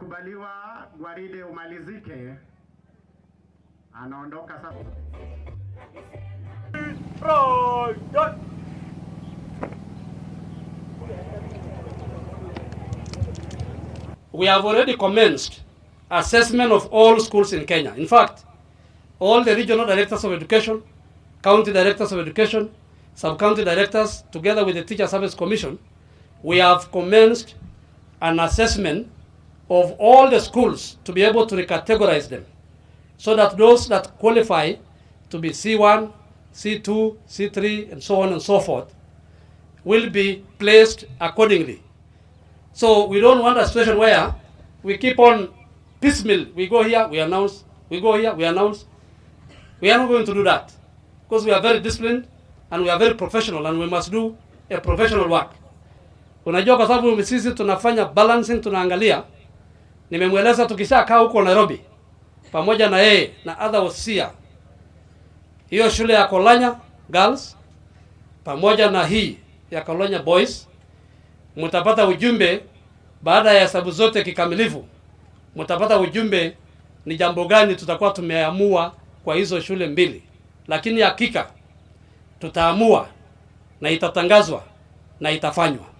Imekubaliwa gwaride umalizike. Anaondoka sasa. We have already commenced assessment of all schools in Kenya. In fact, all the regional directors of education, county directors of education, sub-county directors, together with the Teacher Service Commission, we have commenced an assessment of all the schools to be able to recategorize them so that those that qualify to be C1, C2, C3, and so on and so forth will be placed accordingly. So we don't want a situation where we keep on piecemeal. We go here, we announce. We go here, we announce. We are not going to do that because we are very disciplined and we are very professional and we must do a professional work. Unajua, kwa sababu sisi tunafanya balancing, tunaangalia. Nimemweleza tukishakaa huko Nairobi pamoja na yeye na other wasia, hiyo shule ya Kolanya Girls pamoja na hii ya Kolanya Boys, mtapata ujumbe baada ya hesabu zote kikamilifu, mtapata ujumbe ni jambo gani tutakuwa tumeamua kwa hizo shule mbili, lakini hakika tutaamua na itatangazwa na itafanywa.